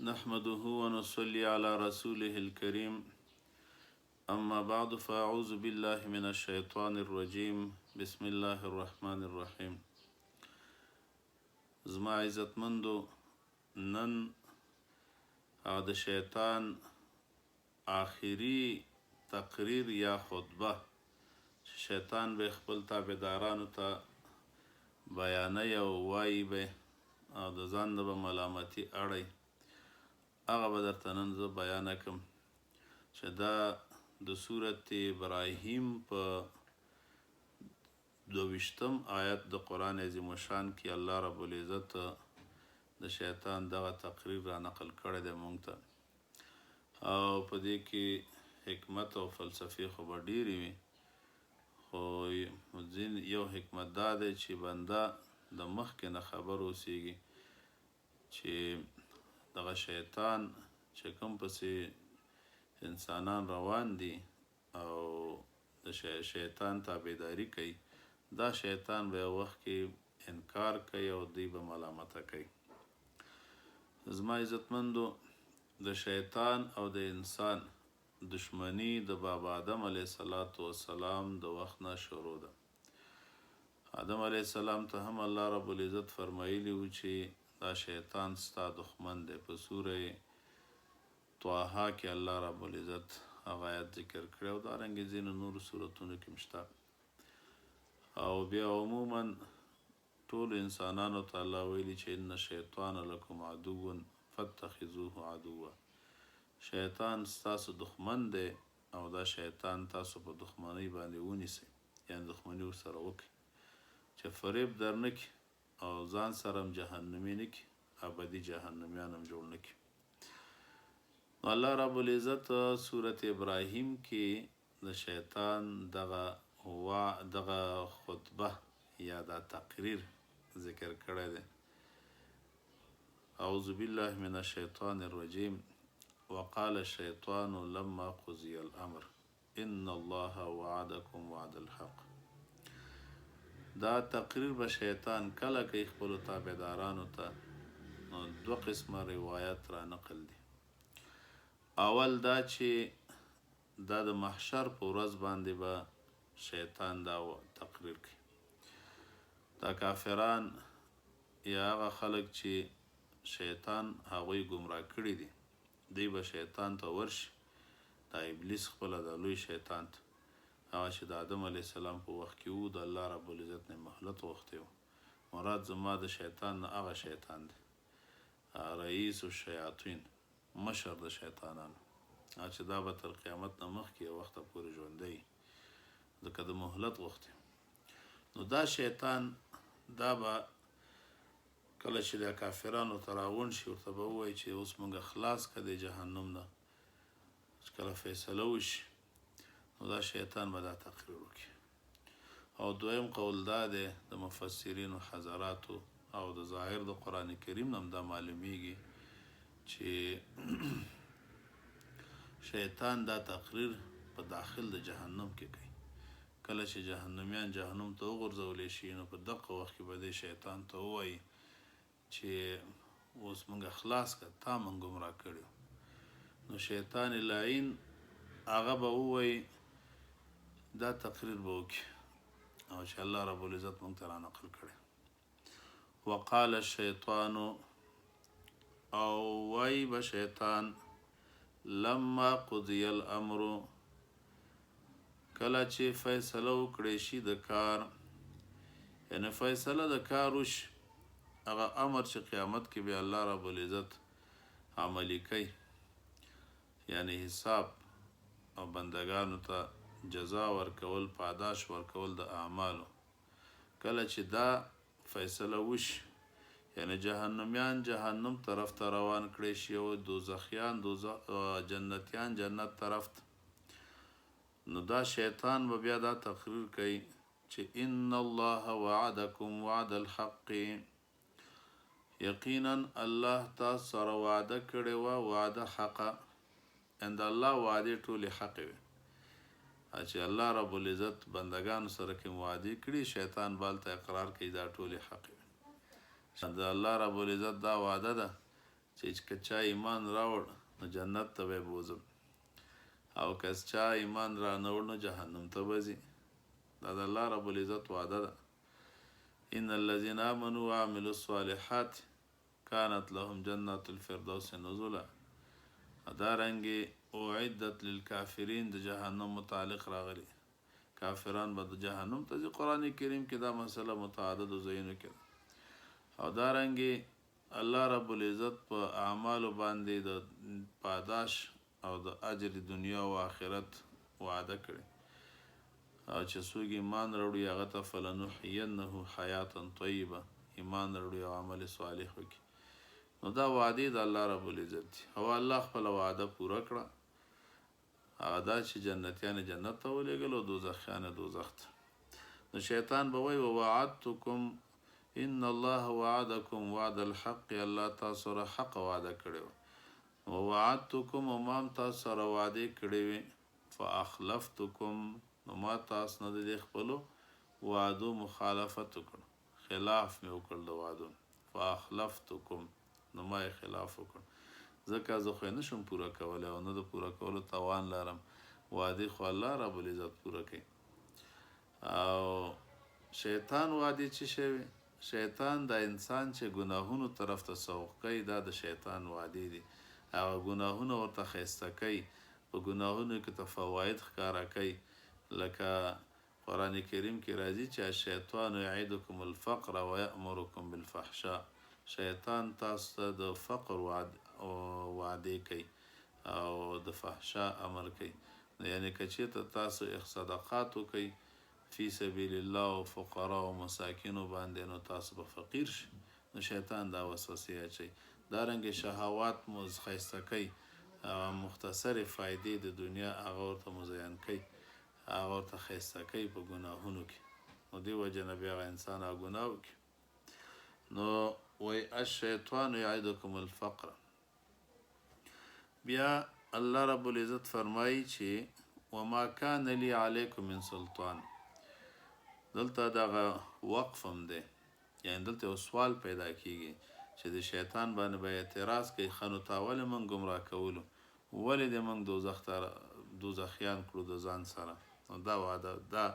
نحمده ونصلي على رسوله الكريم. أما بعد، فأعوذ بالله من الشيطان الرجيم. بسم الله الرحمن الرحيم. زما عزتمندو، نن هغه د شیطان آخري تقریر یا خطبه چې شیطان به خپل تابعدارانو ته بیانوي او وایي به او د ځان نه به ملامتي اړوي، هغه به درته نن زه بیانه کړم چې دا د سورت ابراهیم په 22 آیت د قرآن عظیم الشان کې الله رب العزت د شیطان دغه تقریر را نقل کړی دی مونږ ته. او په دې کې حکمت او فلسفې خو به ډېرې وي، خو ځین یو حکمت دا دی چې بنده د مخکې نه خبر اوسېږي چې دغه شیطان چې کوم پسې انسانان روان دي او د شیطان تابعداري کوي، دا شیطان به یو وخت کې انکار کوي او دوی به ملامته کوي. زما عزتمندو، د شیطان او د انسان دشمني د بابا آدم علیه السلام د وخت نه شروع ده. آدم علیه السلام ته هم الله رب العزت فرمایلی و چې دا شیطان ستا دښمن دی. په سوره طه کې الله رب العزت هغه آیت ذکر کړی او دارنګې ځینو نورو سورتونو کې هم شته. او بیا عموما ټولو انسانانو ته الله ویلي چې ان الشیطان لکم عدو فاتخذوه عدوا، شیطان ستاسو دښمن دی او دا شیطان تاسو په دښمنۍ باندې ونیسئ، یعنې دښمني ورسره وکړئ چې فریب درنه کړي او ځان سره هم جهنمي نه کړي، ابدي جهنمیان هم جوړ نه کړي. نو الله رب العزت سورة ابراهیم کې د شیطان دغه وا دغه خطبه یا دا تقریر ذکر کړی دی. اعوذ بالله من الشیطان الرجیم. وقال الشیطان لما قضی الامر ان الله وعدکم وعد الحق. دا تقریر به شیطان کله کوي خپلو تابعدارانو ته؟ نو دوه قسمه روایت را نقل دي. اول دا چې دا د محشر په ورځ باندې به شیطان دا تقریر کوي. دا کافران یا هغه خلک چې شیطان هغوی ګمراه کړي دي، دوی به شیطان ته ورشي، دا ابلیس خپله دا لوی شیطان ته، هغه چې د آدم علیه السلام په وخت کې وو، د الله رب العزت نه مهلت غوښتی وو. مراد زما د شیطان نه هغه شیطان دی، رئیس الشیاطین، مشر د شیطانانو، هغه چې دا به تر قیامت نه مخکې یو وخته پورې ژوندی وي، ځکه د مهلت غوښتی. نو دا شیطان دا به کله چې دا کافرانو ته راغونډ شي، ورته به ووایي چې اوس مونږ خلاص که د جهنم نه، چې کله فیصله وشي نو دا شیطان به دا تقریر وکړي. او دویم قول دا دی د مفسرینو حضراتو او د ظاهر د قرآن کریم نه هم دا معلومیږي چې شیطان دا تقریر په داخل د جهنم کې کوي. کله چې جهنميان جهنم ته وغورځول شي، نو په دقه وخت کې به دی شیطان ته ووایي چې اوس مونږ خلاص که، تا مونږ ګمراه کړي. نو شیطان لعین هغه به ووایي، دا تقریر به وکړي او چې الله رب العزت مونږ ته را نقل کړي. وقال الشیطان، او وایي به شیطان، لما قضی الامر، کله چې فیصله وکړي شي د کار، یعنی فیصله د کار وشي، هغه امر چې قیامت کې به الله رب العزت عملی کوي، یعنی حساب او بندگانو ته جزا ورکول، پاداش ورکول د اعمالو، کله چې دا فیصله وشي، یعنی جهنميان جهنم طرف ته روان کړي شي او دوزخیان دوزخ، جنتیان جنت طرف ته، نو دا شیطان به بیا دا تقریر کوي چې ان الله وعدکم وعد الحق، یقینا الله تاسو سره وعده کړې وه وعده حقه. ان د الله وعدې ټولې حقې وي چې الله رب العزت بندگانو سره کوم وعدې کړي، شیطان به هلته اقرار کوي دا ټولې حقې وي. د الله رب العزت دا وعده ده چې که چا ایمان راوړ نو جنت ته به یې بوځم او که چا ایمان را نه وړ نو جهنم ته به ځي. دا د الله رب العزت وعده ده. ان الذين امنوا وعملوا الصالحات كانت لهم جنات الفردوس نزلا. دارنګه اعدت للکافرین د جهنم متعلق راغلي، کافران به د جهنم ته ځي. قرآن کریم کې دا مسله متعددو ځایونو کې ده. او دارنګه الله رب العزت په اعمالو باندې د پاداش او د اجر دنیا او آخرت وعده کړې، او چې څوک ایمان راوړي هغه ته فلنحینه حیاتا طیبه، ایمان راوړي او عمل صالح وکړي. نو دا وعدې د الله رب العزت دي، او الله خپله وعده پوره کړه، هغه دا چې جنتیان یې جنت ته ولېږل او دوزخیان یې دوزخ ته. نو شیطان به وایي ووعدتکم ان الله وعدکم وعد الحق، الله تاسو سره حق وعده کړې وه. ووعدتکم، او ما هم تاسو سره وعدې کړې وې، فاخلفتکم، نو ما تاسو نه د دې خپلو وعدو مخالفت وکړ، خلاف مې وکړ د وعدو. فاخلفتکم، نو ما یې خلاف وکړ، ځکه زه خو یې نشم پوره کولی او نه د پوره کولو توان لرم، وعدې خو الله رب العزت پوره کوي. او شیطان وعدې چې شی وي، شیطان دا انسان چې ګناهونو طرف ته سوق کوي، دا د شیطان وعدې دي. هغه ګناهونه ورته ښایسته کوي، په ګناهونو کې ته فواید ښکاره کوي، لکه قرآن کریم کې راځي چې الشیطان یعدکم الفقر ویأمرکم بالفحشاء، شیطان تاسو ته د فقر وعدې کوي او د فحشا امر کوي. یعنی که چېرته تاسو صدقات وکئ فی سبیل الله او فقراء او مساکینو باندې، نو تاسو به فقیر شئ. نو شیطان دا وسوسې اچوي. دارنګه شهوات مو ښایسته کوي، مختصرې فایدې د دنیا هغه ورته مزین کوي، هغه ورته ښایسته کوي په ګناهونو کې. نو دې وجې نه بیا هغه انسان هغه ګناه وکړي. نو وایي الشیطان یعدکم الفقر. بیا الله رب العزت فرمایي چې وما کان لی علیکم من سلطان. دلته دغه وقف هم دی، یعنی دلته یو سوال پیدا کیږي چې د شیطان باندې به اعتراض کوي، ښه نو تا ولې موږ ګمراه کولو، ولې دې موږ دوزخ ته دوزخیان کړو د ځان سره؟ نو دا وعده دا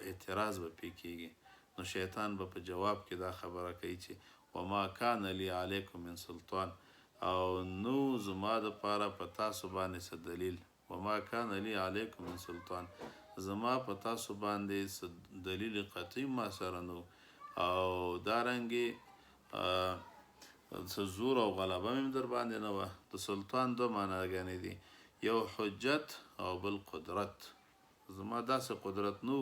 اعتراض به پې کیږي. نو شیطان به په جواب کې دا خبره کوي چې وما کان لی علیکم من سلطان، او نو زما د پاره په تاسو باندې څه دلیل. وما کان لی علیکم من سلطان، زما په تاسو باندې څه دلیل قطعي ما سره نو، او دارنګې څه زور او غلبه مې در باندې نه وه. د سلطان دوه معناګانې دي، یو حجت او بل قدرت. زما داسې قدرت نو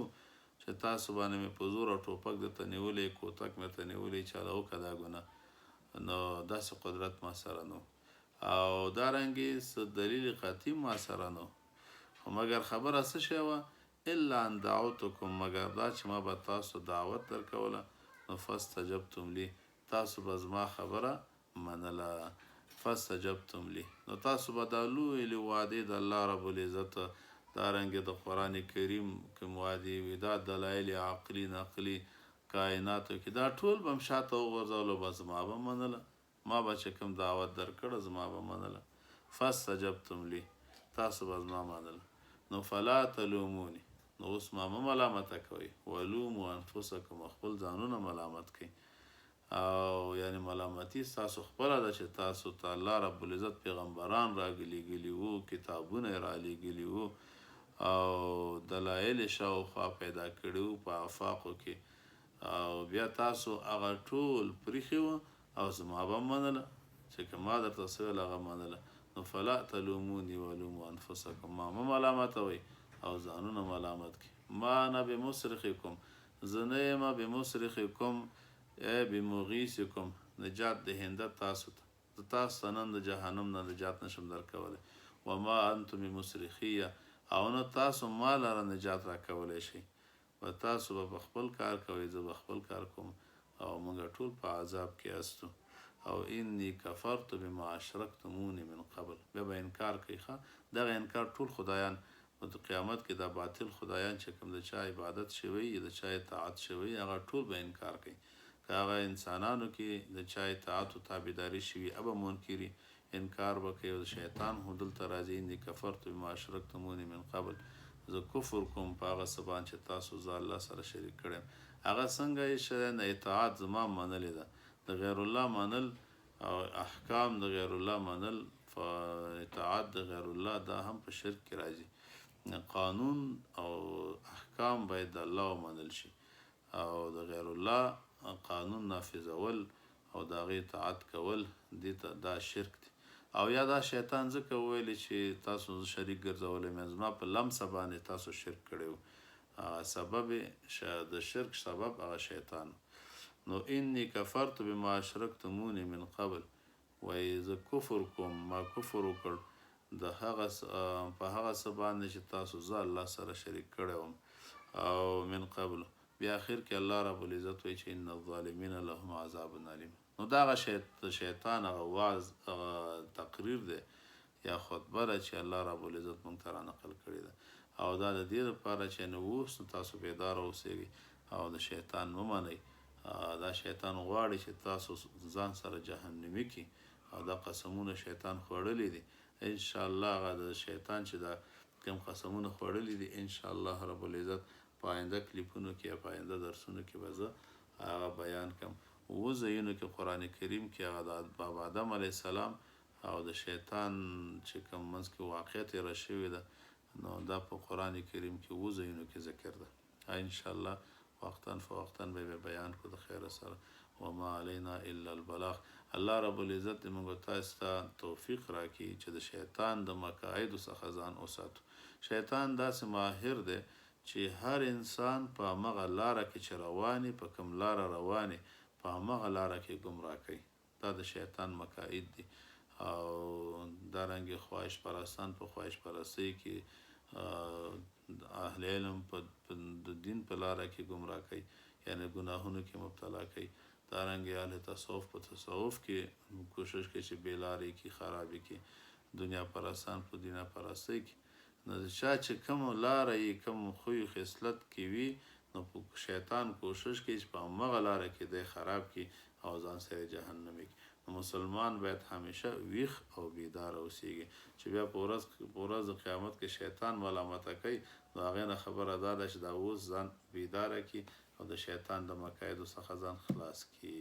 چې تاسو باندې مې په زور او ټوپک درته نیولې، کوتک مې درته نیولې چې هله وکړه دا ګناه، نو داسې قدرت ما سره نو، او دارنګې څه دلیل قطعي ما سره نو. خو مګر خبره څه شی وه، الا ان دعوتکم، مګر دا چې ما به تاسو دعوت درکوله، نو فاستجبتم لی، تاسو به زما خبره منله. فاستجبتم لی، نو تاسو به دا لوی لوی وعدې د الله رب العزت، دارنګې د قرآن کریم کوم وعدې وي، دا دلایل عقلي نقلي کائناتو کې، دا ټول به هم شاته وغورځولو، بس زما به منله، ما به چې کوم دعوت درکړه زما به منله. فاستجبتم لی، تاسو به زما منله. نو فلا تلوموني، نو اوس ما مه ملامته کوئ، ولومو انفسکم، خپل ځانونه ملامت کوئ. او یعنی ملامتي ستاسو خپله ده چې تاسو ته الله رب العزت پیغمبران رالیږلي وو، کتابونه یې رالیږلي وو، او دلایل یې شاوخوا پیدا کړي وو په آفاقو کې، او بیا تاسو هغه ټول پریښي وو او زما به منله چې که ما درته څه ویل هغه منله. نو فلا تلوموني ولومو انفسکم، ما مه ملامتوئ او ځانونه ملامت کړئ. ما انا بمصرخکم، زه نه یم بمصرخکم ای بمغیثکم، نجات دهنده تاسو ته، زه تاسو ته نن د جهنم نه نجات نشم درکولی. وما انتم بمصرخیه، او نه تاسو ما لره نجات راکولی شئ. و تاسو به په خپل کار کوئ، زه به خپل کار کوم، او موږ ټول په عذاب کې استو. او انی کفرت بما اشرکتمونی من قبل، بیا به انکار کوي. ښه دغه انکار ټول خدایان په قیامت کې دا باطل خدایان چې کوم د چا عبادت شوی یا د چا اطاعت شوی، هغه ټول به انکار کوي. که هغه انسانانو کې د چا اطاعت او تابعداري شوي ابه منکري انکار به کوي. او د شیطان هم دلته راځي، انی کفرت بما اشرکتموني من قبل، زه کفر کوم په هغه څه باندې چې تاسو زه الله سره شریک کړم. هغه څنګه یې چې نه اطاعت زما منلې ده، د غیر الله منل او احکام د غیر الله منل، اطاعت د غیر الله دا هم په شرک کې راځي. قانون او احکام باید د الله ومنل شي، او د غیر الله قانون نافذول او د هغې اطاعت کول دې ته دا شرک دی. او یا دا شیطان ځکه وویل چې تاسو زه شریک ګرځولی یم، زما په لمسه باندې تاسو شرک کړی و، هغه سبب د شرک سبب هغه شیطان. نو انی کفرت بما اشرکتموني من قبل، وایي زه کفر کوم، ما کفر وکړ د هغه په هغه څه باندې چې تاسو زه الله سره شریک کړی وم او من قبل. بیا اخر کې الله رب العزت وایي چې ان الظالمین لهم عذاب الیم. نو دا هغه شیطان هغه وعظ هغه تقریر دی یا خطبه ده چې الله رب العزت مونږ ته را نقل کړې ده. او دا د دې لپاره چې نو اوس نو تاسو بیدار اوسئ او د شیطان مه منئ. دا شیطان غواړي چې تاسو ځان سره جهنمي کړي، او دا قسمونه شیطان خوړلي دي. ان شاء الله هغه د شیطان چې دا کوم قسمونه خوړلي دي، ان شاء الله رب العزت په آینده کلیپونو کې یا په آینده درسونو کې به زه هغه بیان کړم. اووه ځایونو کې قرآن کریم کې هغه د بابا آدم علیه السلام او د شیطان چې کوم منځ کې واقعه تېره شوې ده، نو دا په قرآن کریم کې اووه ځایونو کې ذکر ده. ان شاء الله وقتا فوقتا به بیان کړو د خیره سره. وما علینا الا البلاغ. الله رب العزت دې موږ تاسو ته توفیق راکړي چې د شیطان د مکایدو څخه ځان وساتو. شیطان داسې ماهر دی چې هر انسان په همغه لاره کې چې رواني، په کوم لاره رواني، په همغه لاره کې ګمراه کوي. دا د شیطان مکاید دي. او دارنګه خواهش پرستان په خواهش پرستۍ کې، اهل علم په د دین په لاره کې ګمراه کوي، یعنی ګناهونو کې مبتلا کوي. دارنګه اهل تصوف په تصوف کې کوشش کوي چې بې لارې کې خرابې کې، دنیا پرستان په دنیا پرستۍ کې. نو چا چې کوم لاره یې کوم خوی خصلت کې وي، نو شیطان کوشش کوي چې په همغه لاره کې دی خراب کړي او ځان سره جهنمي کړي. نو مسلمان باید همیشه ویښ او بیدار اوسېږي چې بیا په ورځ د قیامت کې شیطان ملامته کوي، نو هغې نه خبره دا ده چې دا اوس ځان بیداره کړي او د شیطان د مکایدو څخه ځان خلاص کړي.